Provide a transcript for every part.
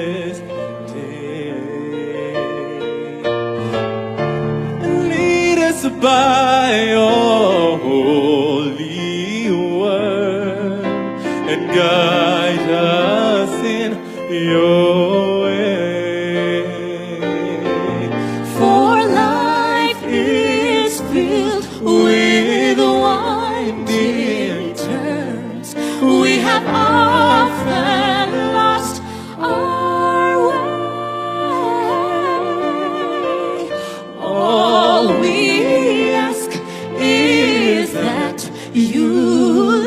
this day. Lead us by your holy word and guide us in your way. For life is filled with winding turns. We have often lost our way. All we ask is that you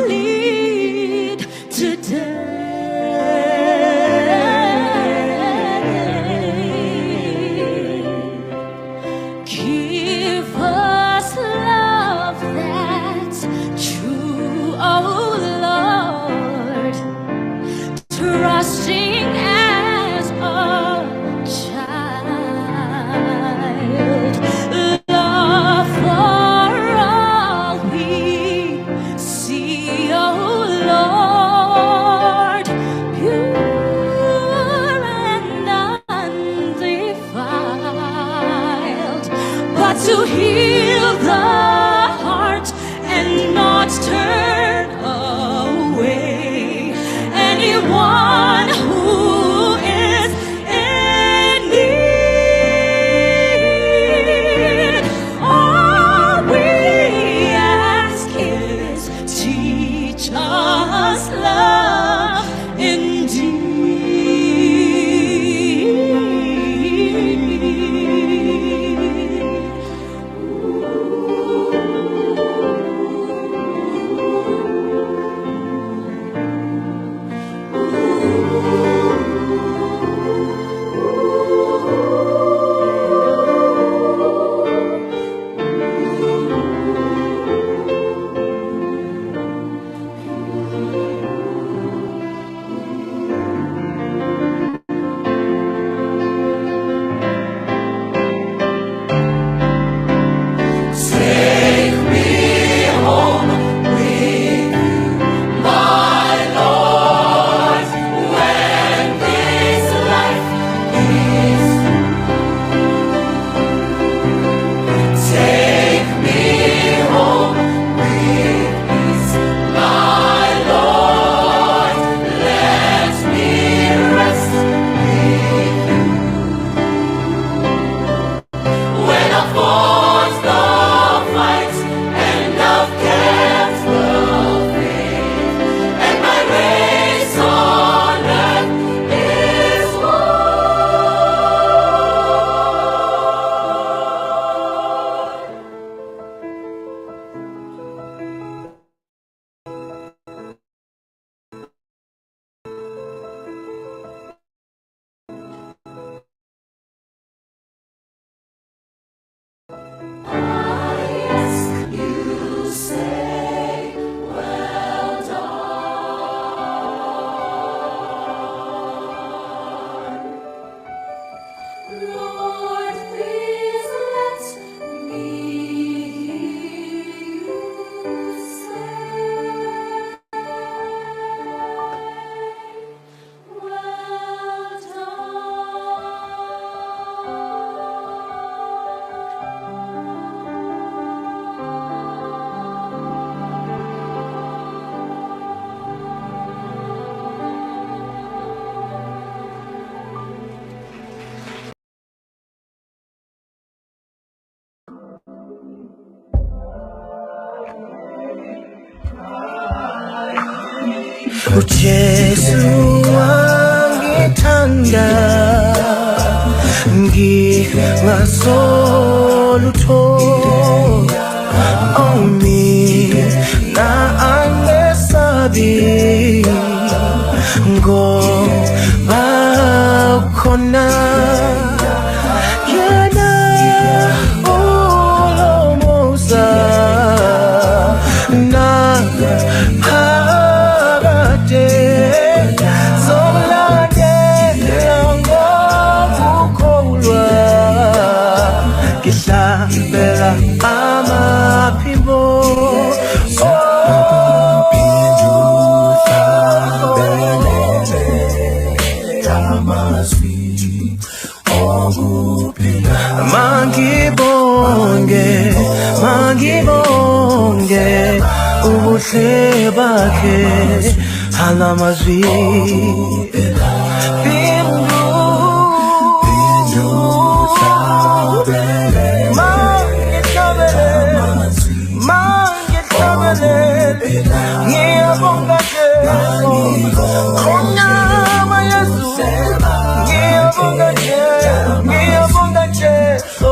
lead today. Give us love that's true, oh Lord, trusting as a child. Love for all we see, oh Lord, pure and undefiled, but to heal the heart and not turn away anyone who is in need. All we ask is teach us love indeed. Take me home with you, my Lord, when this life is through. Take me home with peace, my Lord. Let me rest with you. When I've fought the fight and I've kept the faith, and my race on earth is won. I ask you say, well done. Lord, please let me hear you say, well uJesu wangithanda ngingasolutho. Oh, mina angesabi ngoba khona yena ulomusa naphakade. Zomlandela ngokukholwa. Mangibonge, mangibonge ubuhle bakhe halamazwi. Ngiyabonga Jesu, khonyama Yesu. Ngiyabonga Jesu, ngiyabonga Jesu.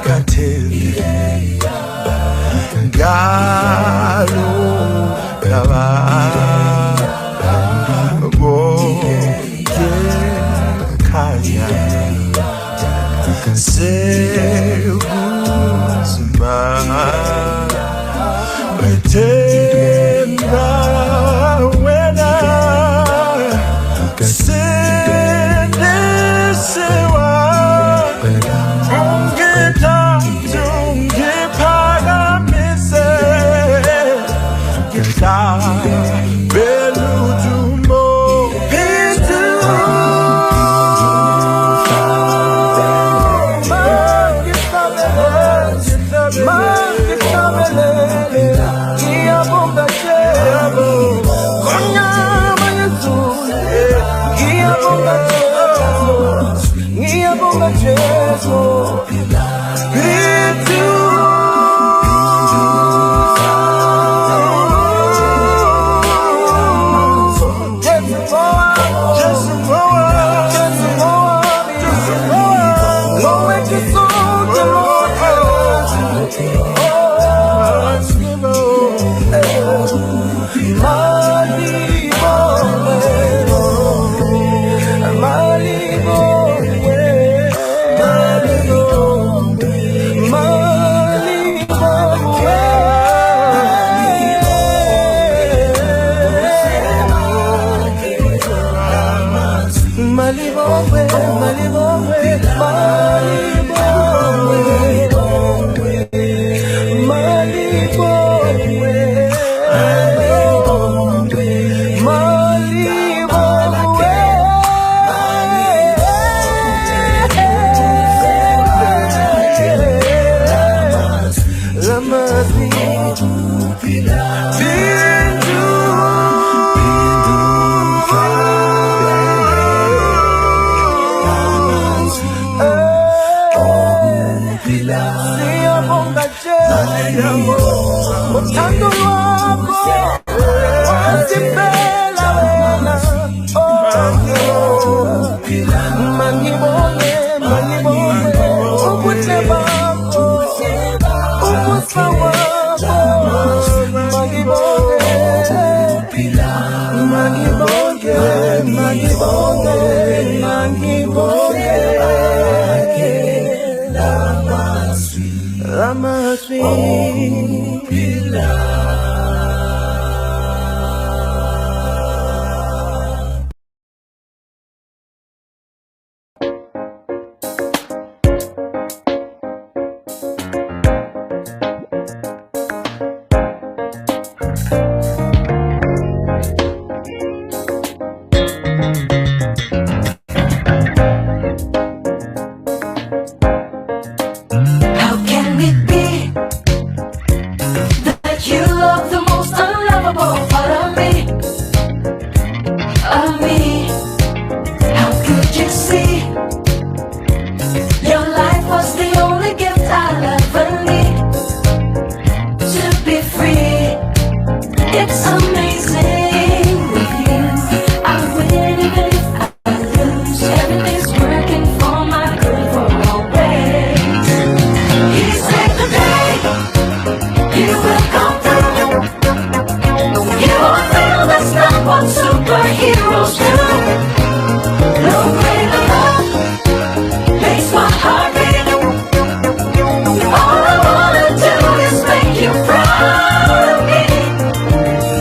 Sengikhathele ngalokaba bonke ekhaya sekunzima bethemba wena sindisiwa ungithathe ungiphakamise ngihlabela udumo Ngiyabonga Jesu, khonyama Yesu. Ngiyabonga Jesu, ngiyabonga Jesu. Malibongwe, malibongwe, malibongwe, malibongwe, malibongwe. Lamazwi Siyabonga Jesu, uthando lwakho wasifela wena. Oh, mangibonge, mangibonge ubuhle bakho, umusa wakho. Mangibonge, mangibonge, mangibonge, mangibonge. Lamazwi How can it be that you love the most unlovable part of me? Of me. How could you see your life was the only gift I'll ever need to be free? It's amazing with you. I win even if I lose. Everything's working for my good for always. He saved the day. He will come through. You won't feel that's not what superheroes do. No greater love makes my heart beat. All I wanna do is make you proud of me.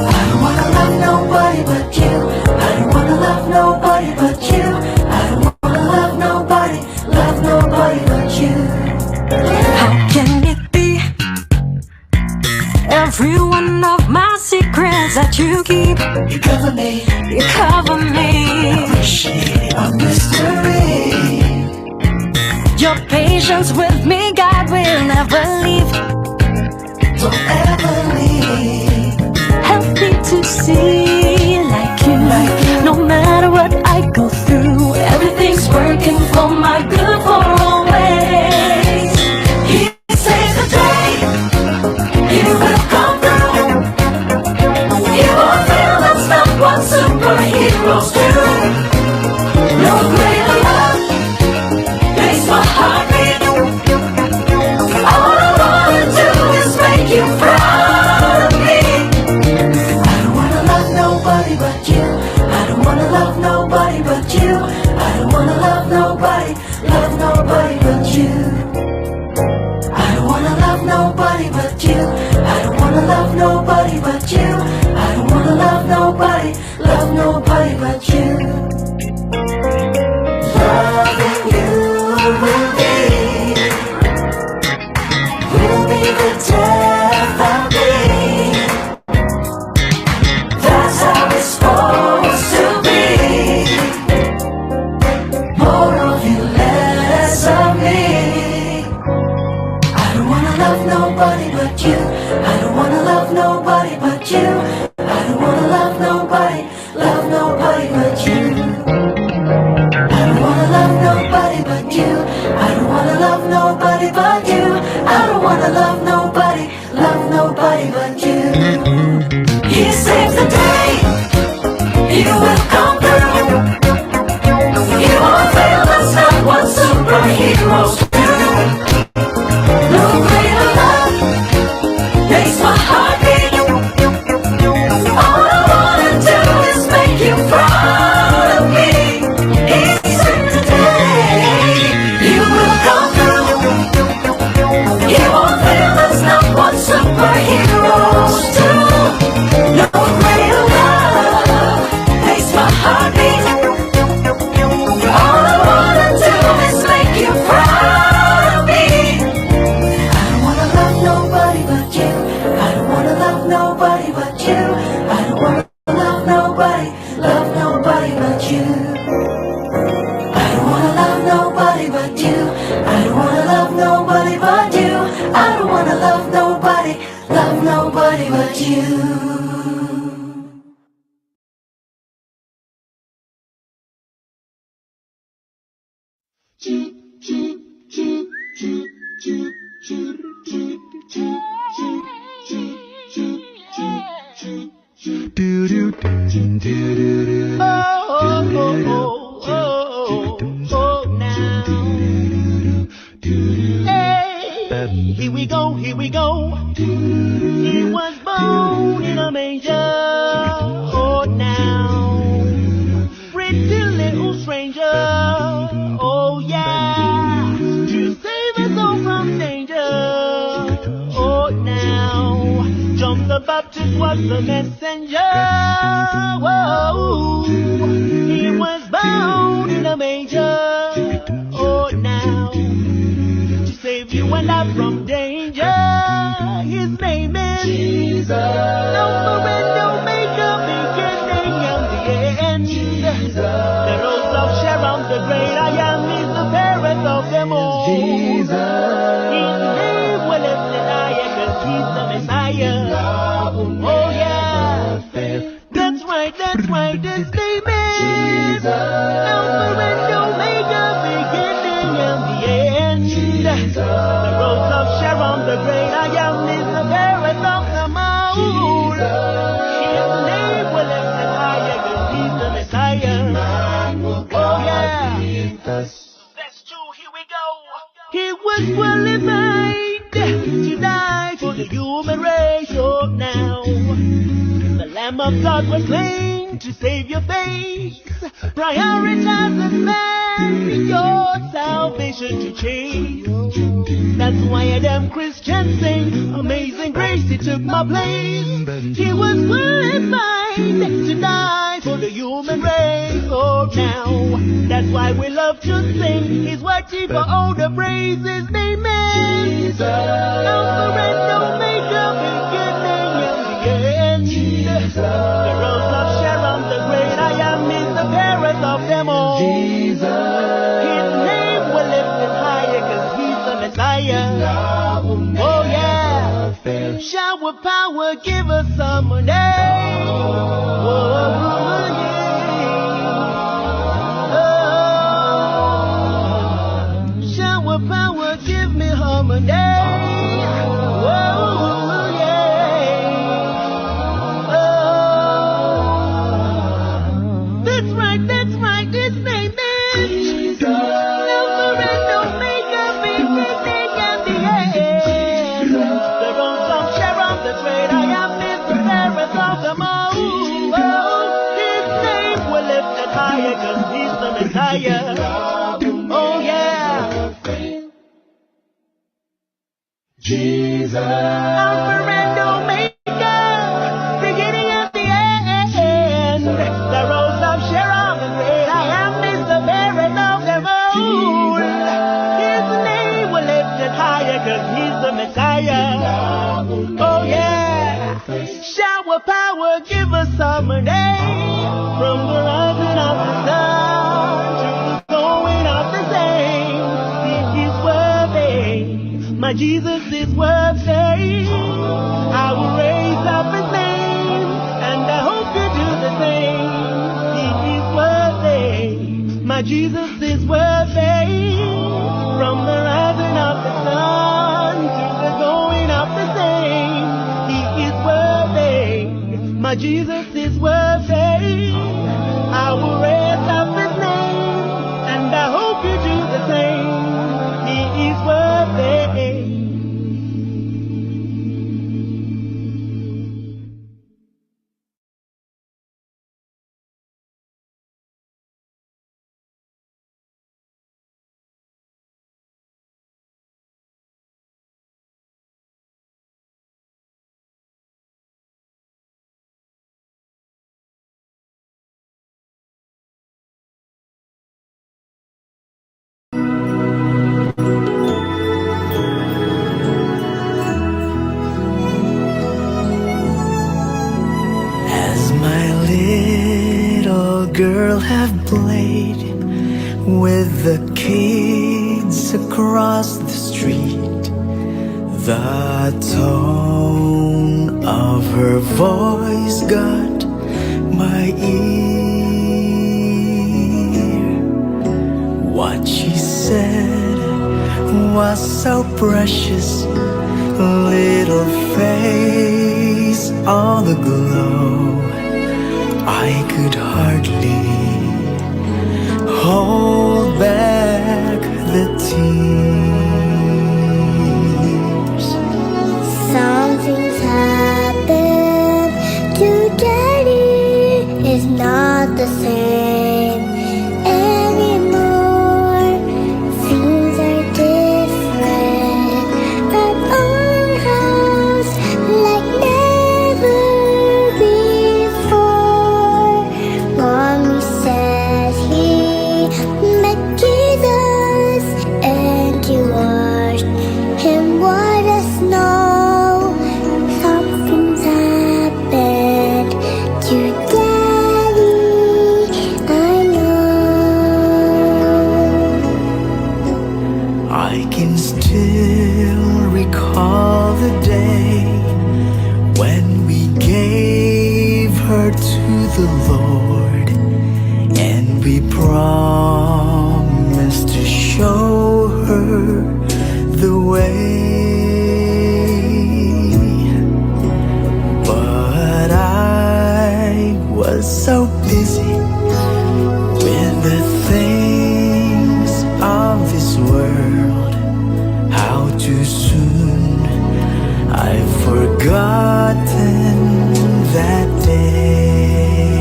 I don't wanna love nobody but you. I don't wanna love nobody but you. I don't wanna love nobody but you. How can it be? Every one of my secrets that you keep. You cover me. You cover me. Appreciate a mystery. Your patience with me, God, will never leave. Don't ever leave. Help me to see like you. No matter what I go through, everything's working for my good for always. He saves the day. He will come through. He won't fail. That's not what superheroes do. No greater love makes my heart beat. All I wanna do is make you proud of me. I don't wanna love nobody but you. I don't wanna love nobody but you. I don't wanna love nobody, love nobody but you. I don't wanna love nobody but you. I don't wanna love nobody but you. I don't wanna love nobody, love nobody but you. Loving you will be the death of me. That's how it's supposed to be. More of you, less of me. I don't wanna love nobody but you. I don't wanna love nobody but you. I don't wanna love nobody, love nobody but you. I don't wanna love nobody but you. I don't wanna love nobody but you. I don't wanna love nobody, love nobody but you. He saves the day. He will come through. He won't fail. That's not what superheroes do. No greater love makes my heart beat. All I wanna do is make you proud of me. He saves the day. He will come through. He won't fail. That's not what superheroes do. No greater love makes my heart beat. All I wanna do is make you proud of me. I don't wanna love nobody but you. I don't wanna love nobody but you. I don't wanna love nobody, love nobody but you. I don't wanna love nobody but you. I don't wanna love nobody but you. I don't wanna love nobody, love nobody but you. Oh, now. Hey, here we go, here we go. He was born in a manger. Oh, now. Pretty little stranger. Oh, yeah. To save us all from danger. Oh, now. John the Baptist was the messenger. Whoa. He was born in a manger. Oh, now. To save you and I from danger. His name is Jesus. Alpha and Omega, beginning and the end. Jesus. The Rose of Sharon, the great I am, is the parent of them all. Jesus. His name will lift it higher, 'cause he's the Messiah. Oh yeah. That's right, his name is Jesus. Alpha and Omega, beginning and the end. Jesus. The Rose of Sharon, the great I am, is the parent of them all. His name will lift it higher, 'cause he's the Messiah. Oh yeah. That's true, here we go. He was qualified to die for the human race. Oh, now. The Lamb of God was slain to save your face. Prioritize the man, your salvation to chase. That's why them Christians sing, Amazing Grace, he took my place. He was qualified to die for the human race. Oh, now, that's why we love to sing. He's worthy for all the praise. His name is Jesus. Alpha and Omega, beginning and the end. end. The Rose of Sharon, the great I am, is the parent of them all. His name will lift it higher, 'cause he's the Messiah. Oh yeah. Shower power, give us some money. Oh, yeah. Oh. Shower power, give me harmony. Oh, yeah. Oh. That's right, his name is Jesus. Alpha and Omega, beginning and the end. The Rose of Sharon, the great I am, is the fairest of them all. Oh, his name will lift it higher, 'cause he's the Messiah. Oh yeah. Jesus. Alpha and Omega, beginning and the end. The Rose of Sharon, the great I am, is the fairest of them all. His name will lift it higher, 'cause he's the Messiah. Oh yeah. Shower power, give us some money. From the rising of the sun to the going of the same, he is worthy. My Jesus is worthy. I will raise up his name, and I hope you do the same. He is worthy. My Jesus is worthy. From the rising of the sun to the going of the same, he is worthy. My Jesus is worthy. I will raise up his name, and I hope you do the same. He is worthy. As my little girl have played with the kids across the street, the tone of her voice got my ear. What she said was so precious, little face all aglow. I could hardly hold back the tears. Something's happened to Daddy. It's not the same anymore. Things are different at our house, like never before. Mommy says he met Jesus and he washed him white as snow. Something's happened to Daddy, I know. I can still recall the day when we gave her to the Lord, and we promised to show her the way. But I was so busy with the things of this world, how too soon I've forgotten that day.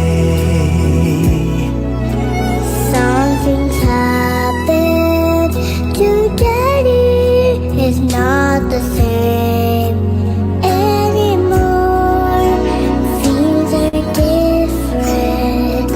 Something's happened to Daddy. It's not the same anymore. Things are different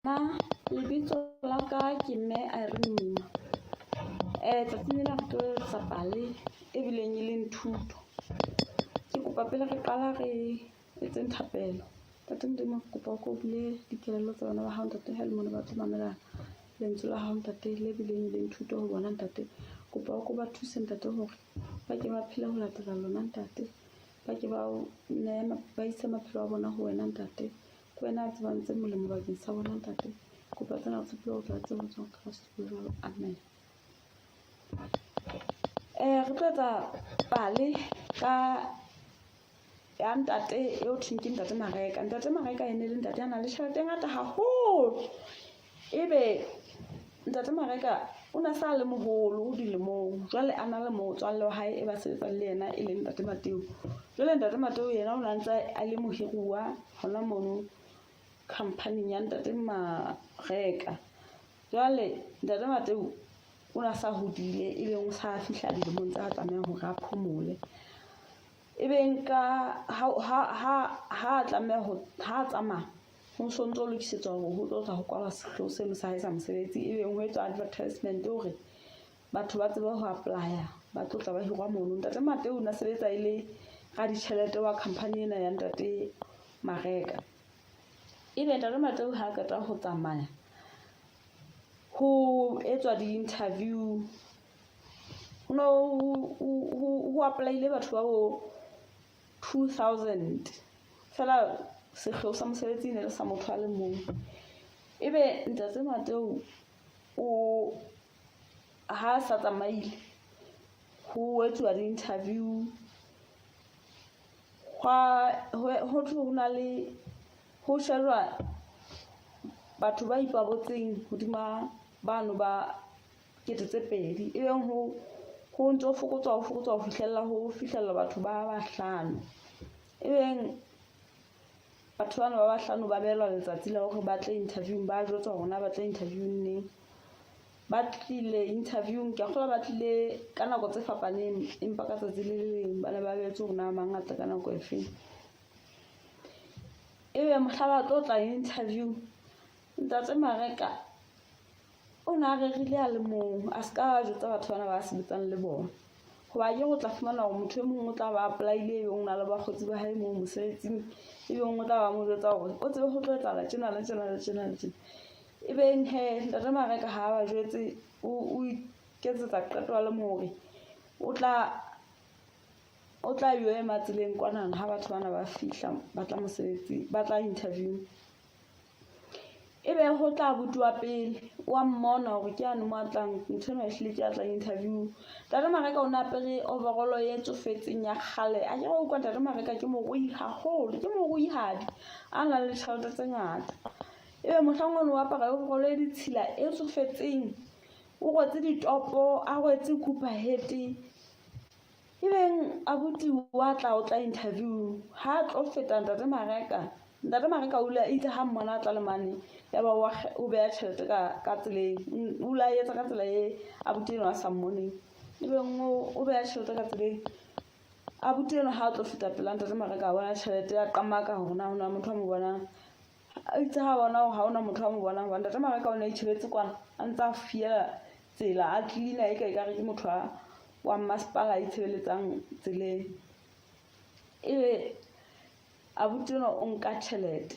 Nna lebitso la ka ke mme Irene Moima. Tsatsing lena re tlo etsa pale e bileng e leng thuto. Ke kopa pele re qala re etseng thapelo. Ntate Modimo ke kopa o ko bule dikelello tsa bana ba hao ntate ha ele mona ba tlo mamela lentswe la hao ntate le bileng e leng thuto ho bona ntate. Kopa o ko ba thuse ntate hore ba ke ba phele ho latela lona ntate. Ba ke ba o nehe ba ise maphelo a bona ho wena ntate. Ke wena a tsebang tse molemo bakeng sa bona ntate. Kopa tsena re tshepile hore o tla tseba ho tswa ho Kreste jwalo. Amen. Re tlo etsa pale ka ya ntate eo thweng ke ntate Mareka. Ntate Mareka e ne le ntate a nang le tjhelete e ngata haholo. Ebe ntate Mareka o ne sa le moholo dilemong, jwale a na le motswalle wa hae e ba sebetsang le yena e leng ntate Mateo. Jwale ntate Mateo yena o ne a ntse a le mohiruwa hona mono khampaning ya ntate Mareka. Jwale ntate Mateo o ne a sa hodile e beng o sa fihla dilemong tsa tlamehang hore a phomole. E beng ka ha a tlameha ho ha a tsamaya ho so ntso lokisetswa hore ho tlo tla ho kwalwa sekgeo seno sa hae sa mosebetsi. E beng ho etswa advertisement hore batho ba tsebe ho apply-a ba tlo tla ba hirwa mono. Ntate Mateo o ne a sebetsa e le raditjhelete wa company ena ya ntate Mareka. Ebe ntate Mateo ha a qeta ho tsamaya ho etswa di-interview ho no ho apply-ile batho ba bo 2000 fela sekgeo sa mosebetsi e ne le sa motho a le mong. Ebe ntate Mateo o ha a sa tsamaile ho etsuwa di-interview ho thwe ho na le ho shejwa batho ba ipabotseng hodima bano ba 2000 e beng ho ho ntso fokotswa ho fokotswa ho fihlella ho fihlella batho ba bahlano. E beng batho bana ba bahlano ba behelwa letsatsi la hore ba tle interview-ing ba jwetswa hore na ba tle interview-ing neng. Ba tlile interview-ing ke a kgolwa ba tlile ka nako tse fapaneng empa ka tsatsi le le leng ba ne ba behetswe hore na mang a tle ka nako efeng. Ebe mohla ba tlo tla interview ntate Mareka o ne a rerile a le mong a se ka jwetsa batho bana ba sebetsang le bona. Hoba akere o tla fumana hore motho e mong o tla ba apply-ile ebe o na le bakgotsi ba hae moo mosebetsing ebe o tla ba mo jwetsa hore o tsebe ho tlo etsahala tjena le tjena le tjena le tjena. Ebeng hee ntate Mareka ha a ba jwetse o iketsetsa qeto a le mong hore o tla o tla yo ema tseleng kwanana ha batho bana ba fihla ba tla mosebetsing ba tla interview. Ebe ho tla abuti wa pele wa mmona hore ke yane mo a tlang ntho ena ehlile ke a tlang interview. Ntate Mareka o ne apere overall e tsofetseng ya kgale akere wa utlwa ntate Mareka ke morui haholo ke moruihadi a nang le tjhelete tse ngata. Ebe mohlang ono o apara overall e ditshila e tsofetseng o rwetse ditopo a rwetse cooper hat. Ebeng abuti wa tla o tla interview ha a tlo feta ntate Mareka ntate Mareka o ile itse ha mmona a tla le mane ya ba o beha tjhelete ka ka tseleng o ile a etsa ka tsela e abuti enwa a sa mmoneng ebeng o beha tjhelete ka tseleng abuti enwa ha a tlo feta pela ntate Mareka a bona tjhelete a qamaka hore na hona motho a mo bonang a itse ha bona hore ha hona motho a mo bonang hobane ntate Mareka o ne a itjhebetse kwana a ntse a fiela tsela a cleaner e ka ekare ke motho wa mmasepala a itshebeletsang tseleng. Ebe abuti enwa o nka tjhelete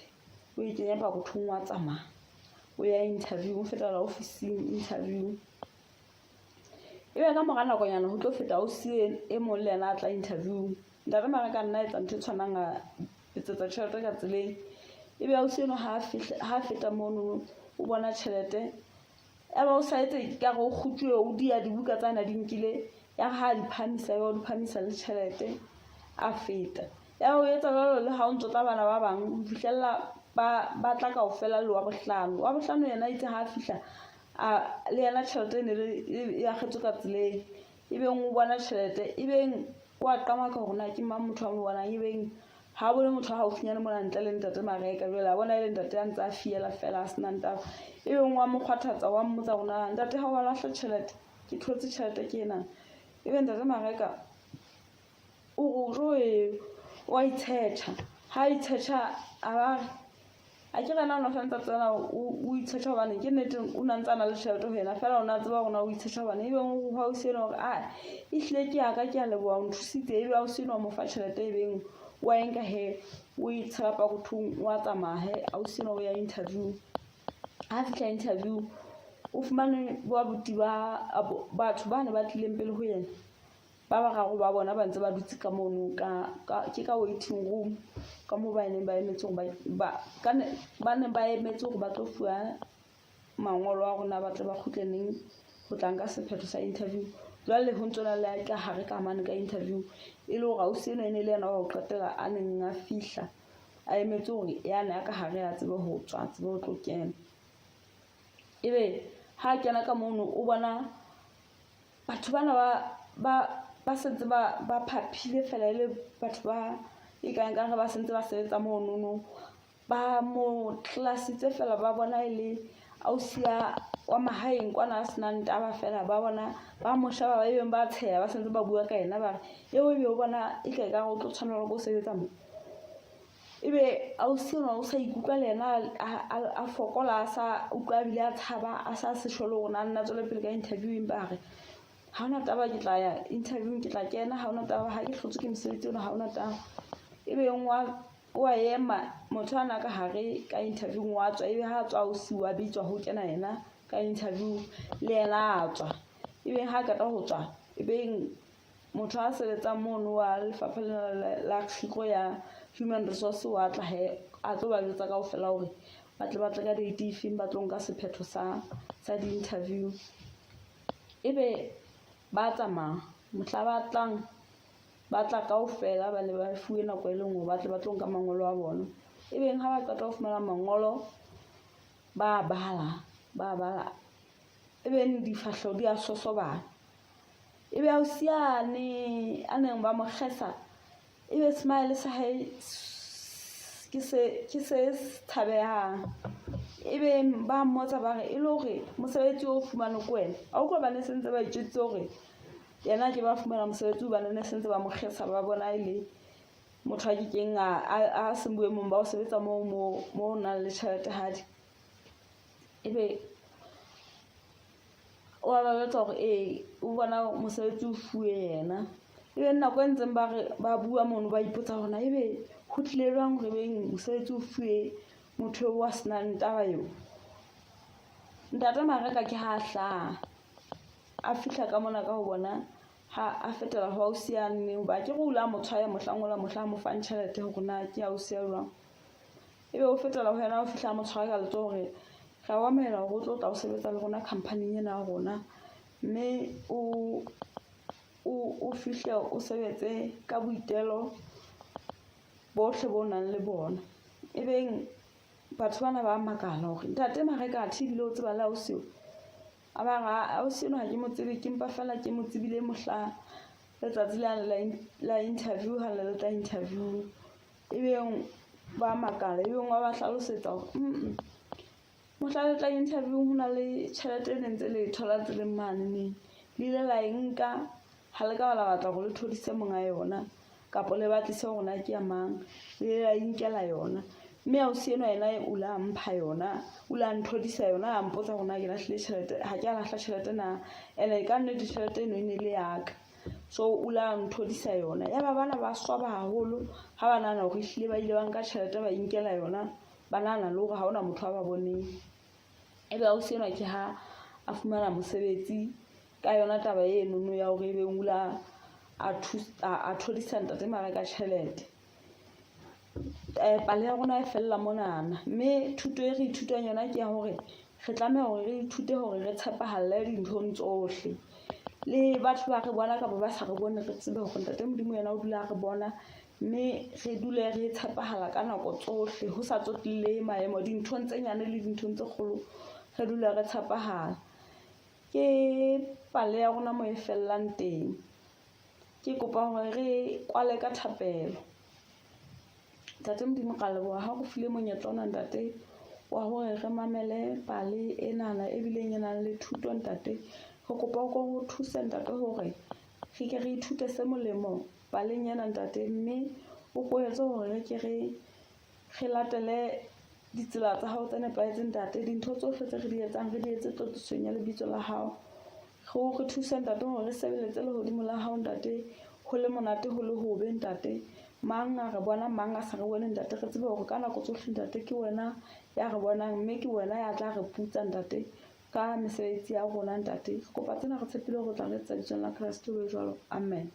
o e kenya pokothong wa tsamaya o ya interview o fetela ofising interview. Ebe ka mora nakonyana ho tlo feta ausi e mong le yena a tla interview. Ntate Mareka a nna a etsa ntho e tshwanang a etsetsa tjhelete ka tseleng. Ebe ausi enwa ha fihla ha feta mono o bona tjhelete ya ba o sa etse ekare o kgutsuwe o diya dibuka tsa na di nkile ya re ha a di phahamisa ya ba o di phahamisa le tjhelete a feta. Ya ba o etsa jwalo le ha o ntso tla bana ba bang ho fihlella ba ba tla kaofela le wa bohlano. Wa bohlano yena itse ha a fihla a le yena tjhelete e ne le e akgetswe ka tseleng. Ebeng o bona tjhelete ebeng o a qamaka hore na ke mang motho a mo bonang ebeng ha bone motho a haufinyane mona ntle le ntate Mareka jwale a bona e le ntate a ntse a fiela fela a sena ntaba ebeng wa mo kgwathatsa wa mmotsa hore na ntate ha wa lahla tjhelete ke thotse tjhelete ke ena ebe ntate Mareka o re jo e wa itshetjha ha itshetjha a ba re. A ke rena o ne santse tsena o itshetjha hobane ke nnete o na ntse a na le tjhelete ho yena fela o na tseba hore na o itshetjha hobane ebe o ho ausi enwa hore a ehlile ke ya ka ke a leboha o nthusitse ebe ausi enwa o mo fa tjhelete e beng wa e nka he o e tshela pokothong wa tsamaya he ausi enwa o ya interview. Ha fihla interview o fumane bo abuti ba batho bane ba tlileng pele ho yena ba bararo ba bona ba ntse ba dutse ka mono ka ke ka waiting room ka moo ba neng ba emetse hore ba neng ba emetse hore ba tlo fuwa mangolo a rona ba tle ba kgutle neng ho tla nka sephetho sa interview. Jwale ho ntso na le ka hare ka mane ka interview e le hore ausi enwa e ne le yena wa ho qetela a neng a fihla a emetse hore yane a ka hare a tsebe ho tswa a tsebe ho tlo kena. Ebe ha kena ka mono o bona batho bana ba sentse ba phaphile fela e le batho ba e kang ekare ba sentse ba sebetsa monono. Ba mo tlelasitse fela ba bona e le ausi ya wa mahaeng kwana a senang taba fela ba bona ba mo sheba ba ebeng ba tsheha ba sentse ba bua ka yena ba re eo ebe o bona e ka ekare o tlo tshwanelwa ke ho sebetsa mo. Ebe ausi enwa o sa ikutlwa le yena a fokola a sa utlwa ebile a tshaba a sa se sure le hore na nna tswele pele ka interview empa a re ha hona taba ke tla ya interviewng ke tla kena ha hona taba ha ke hlotswe ke mosebetsi ona ha hona taba. Ebe wa ema motho ana ka hare ka interviewng wa tswa ebe ha tswa ausi wa bitswa ho kena yena ka interview le yena a tswa. Ebe ha qeta ho tswa ebeng motho a sebetsang mono wa lefapha lena la kgiro ya human resource wa tla he a tlo ba jwetsa kaofela hore ba tle ba tle ka date efeng ba tlo nka sephetho sa di-interview. Ebe ba tsamaya mohla ba tlang ba tla kaofela ba ne ba fuwe nako e le nngwe ba tle ba tlo nka mangolo a bona. Ebeng ha ba qeta ho fumana mangolo ba bala ba bala ebeng difahleho di a sosobana. Ebe ausi yane a neng ba mo kgesa ebe smile sa hae ke se tshabehang. Ebe ba mmotsa ba re e le hore mosebetsi o fumanwe ke wena. A utlwa ba ne sentse ba itjwetsitse hore yena ke ba fumana mosebetsi hobane ne sentse ba mo kgesa ba bona e le motho a kekeng a seng boemong ba ho sebetsa moo mo ho nang le tjhelete hadi. Ebe wa ba jwetsa hore ee o bona mosebetsi o fuwe yena. Ebe nako e ntseng ba re ba bua mono ba ipotsa hore na ebe ho tlile jwang hore ebeng mosebetsi o fuwe motho eo a senang taba eo. Ntate Mareka ke ha hlaha a fihla ka mona ka ho bona ha a fetela ho ausi yane hoba akere o ile a mo tshwaya mohlang ola mohla a mo fang tjhelete hore na ke ausi ya jwang. Ebe o fetela ho yena o fihla a mo tshwara ka letsoho hore re a o amohela hore o tlo tla o sebetsa le rona company-ing ena ya rona. Mme o fihle o sebetse ka boitelo bohle bo nang le bona. Ebeng batho bana ba makala hore ntate Mareka athe ebile o tseba le ausi eo. A ba re ausi enwa ha ke mo tsebe ke mpa fela ke mo tsebile mohla letsatsi lane la interview ha le le tla interview. Ebeng ba makala ebeng wa ba hlalosetsa hore mohla le tla interview ho na le tjhelete e ne ntse le e thola tseleng mane neng. Le ile la e nka ha le ka la batla hore le thodise monga yona kapa le batlise hore na ke ya mang. Le ile la inkela yona. Mme ausi enwa yena o la mpha yona, o la nthodisa yona a mpotsa hore na ke lahlile tjhelete ha ke a lahla tjhelete na. Ene ka nnete tjhelete eno e ne le ya ka. So o la nthodisa yona. Yaba bana ba swaba haholo ha ba nahana hore ehlile ba ile ba nka tjhelete ba inkela yona ba nahana le hore ha hona motho a ba boneng. Ebe ausi enwa ke ha a fumana mosebetsi ka yona taba enono ya hore ebe o la a thodisa ntate Mareka tjhelete. Pale ya rona e fella monana mme thuto e re ithutang yona ke ya hore re tlameha hore re ithute hore re tshepahalle dinthong tsohle. Le batho ba re bona kapa ba sa re bone re tsebe hore ntate Modimo yena o dula a re bona mme re dule re tshepahala ka nako tsohle ho sa tsotellehe maemo dinthong tse nyane le dinthong tse kgolo re dule re tshepahala. Ke pale ya rona moo e fellang teng. Ke kopa hore re kwale ka thapelo. Ntate Modimo ka leboha ha o re file monyetla ona ntate wa hore re mamele pale enana e bileng e nang le thuto ntate. Re kopa o ko re thuse ntate hore re ke re ithute se molemo paleng ena ntate mme o ko etse hore re ke re latele ditsela tsa hao tse nepahetseng ntate. Dintho tsohle tse re di etsang re di etse tlotlisong ya lebitso la hao. Re o re thuse ntate hore re sebeletse lehodimo la hao ntate, ho le monate ho le hobe ntate. Mang a re bona mang a sa re bone ntate, re tsebe hore ka nako tsohle ntate ke wena ya re bonang mme ke wena ya tla re putsa ntate ka mesebetsi ya rona ntate. Re kopa tsena re tshepile hore o tla re etsa bitsong la Kreste ho be jwalo. Amen.